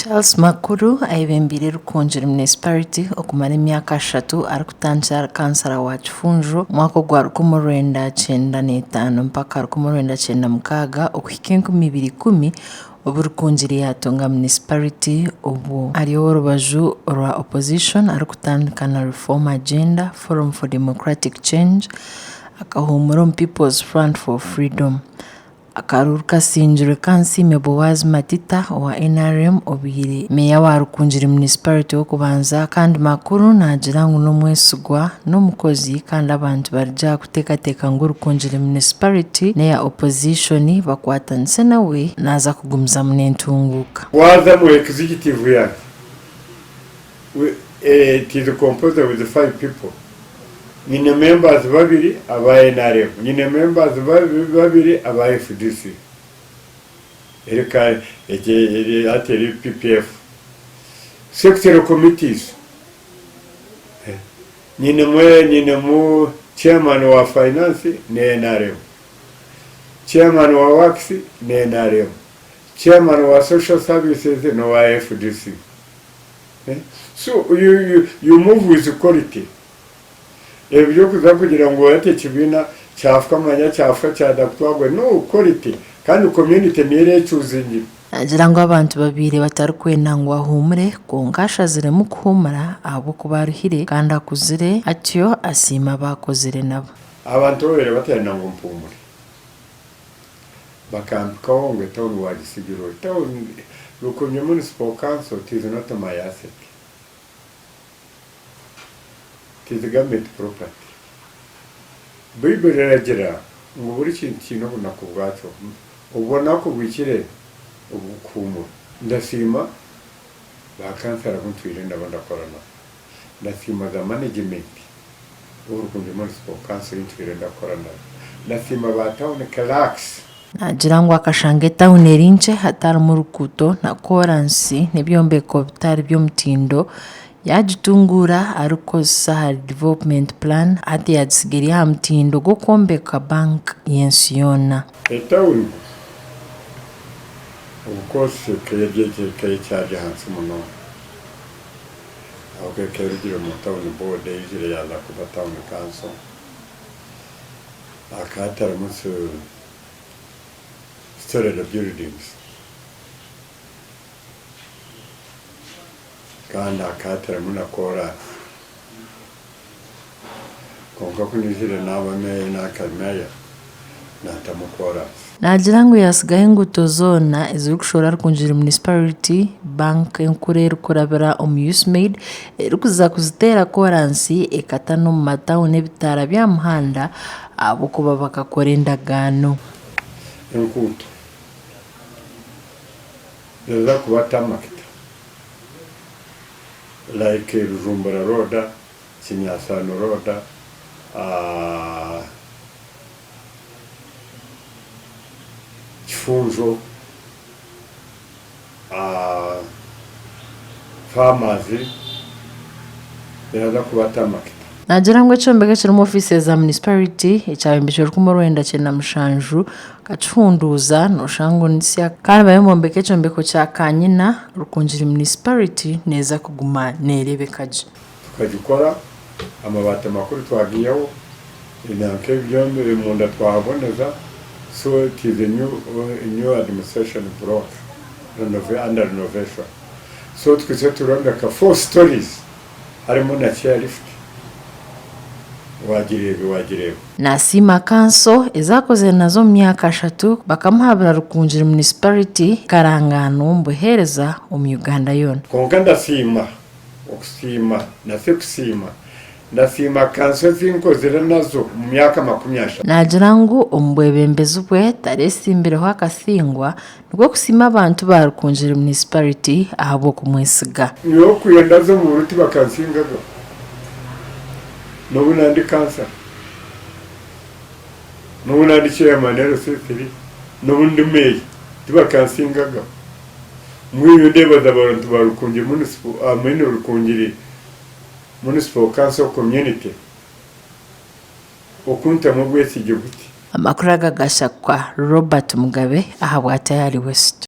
Charles Makuru ayebembeire Rukungiri Munisiparite okumara emyaka ashatu arikutandikira ahari kansara wa Kifunjo omwaka ogwa 1995 mpaka 1996 okuhika 2010 obu Rukungiri yaatunga munisiparite obwo ari ow'orubaju orwa opposition arikutandika na Reform Agenda, Forum for Democratic Change akahuumura omu People's Front for Freedom. Akaruuru kasingirwe Kansiime Boaz Matita owa NRM obaire Meeya wa Rukungiri Munisiparite w'okubanza kandi Makuru naagira ngu n'omwesigwa, n'omukozi kandi abantu barigye aha kuteekateeka ngu Rukungiri Munisiparite n'eya opozishoni bakwatanise nawe naaza kugumizamu n'entunguuka. Waaza mu executive yangye, it is composed with five people, nyine members babiri aba nrm, nyine members babiri aba fdc, eri hati eri PPF, sectoral committees, nyinemu chairman wa finance ni nrm, chairman wa works ni nrm, chairman wa social services n'owa fdc. So you, you move with quality. Ebyo by'okuza kugira ngu ati ekibiina kyafa manya kyafa kyada kutwagwa no quality kandi community niyo erechuzingira. Naagira ngu abantu babaire batarikwenda ngu ahuumure kwonka ashaziremu kuhuumura ahabw'okuba aruhire kandi akuzire atyo asiima abu akozire nabo. Abantu babaire batayenda ngu mpuumure bakampikaho ngu etauni wagisigirwe etauni Rukungi Municipal Council it is not my asset it is government property Baiburi eragira ngu buri kintu kiine obunaku bwakyo obunaku buhikire obw'okuhuumura Ndasiima ba kansara abu ntwire nabo ndakora nabo Ndasiima the management Orukungi Municipal Council ei ntwire ndakora nabo. Ndasiima ba town clerks. Naagira ngu akashanga etauni eri nkye hatarimu ruguuto na kooransi n'ebyombeko bitari by'omutindo, yaagitunguura arikukozesa ahari development plan hati yaagitsiga eri aha mutindo gw'okwombeka bank y'ensi yoona. Etauni obukoosi ekaba ekyari ahansi munonga. Ahabw'okuba ekaba erugire omu tawuni boodi eizire yaaza kuba tawuni kanso, hakaba hatarimu storage buildings kandi hakaba hatarimu na koraasi. Kwonka ku naizire naaba meeya naakari meeya, naatamu koraasi. Naagira ngu yaatsigaho enguuto zoona ezirikushohora Rukungiri Munisiparite, banka enkuru erikurabira omu USMAID erikuza kuziteera koraansi ekata n'omu matauni ebitaara by'aha muhanda ahabw'okuba bakakora endagaano. Enguuto niriza kuba tarmacked like Rujumbura road, Kinyasano road, Kifunjo, Farmers niraza kuba tarmacked. Naagira ngu ekyombeko ekirimu ofiisi za munisiparite ekyayombekirwe 1997 bakakihunduuza nooshanga ngu nisya kandi bariyo nibombeka ekyombeko kya kanyina Rukungiri munisiparite neeza kuguma neereebeka gye. Tukagikora, amabaati makuru twagiihaho, nanka ebyombeko omunda twahaboneza, so it is a new administration block under renovation. So twije turombeka four stories harimu na chair lift, wagireeba wagireeba. Nasiima kanso ezi akozire nazo omu myaka ashatu bakamuhabura Rukungiri Munisiparite karangaanwa omu buheereza omu Uganda yoona. Kwonka ndasiima Okusiima nasi kusiima. Ndasiima kanso ezi nkozire nazo omu myaka 30. Naagira ngu omu bwebembezi bwe taresimbireho akasingwa nikwo kusiima abantu ba Rukungiri Munisiparite ahabw'okumwesiga. Nyowe okwiha ndaza omu buru tibakansingaga n'obu nandi kansara, n'obu nandi chairman LC3, n'obu ndi meeya tibakansingaga. Mbwenu ndeebaza abantu ba Rukungiri Municipal, I mean Rukungiri Municipal Council Community okuntamu obwesigye buti. Amakuru aga gashakwa Robert Mugabe ahabwa Tayari West.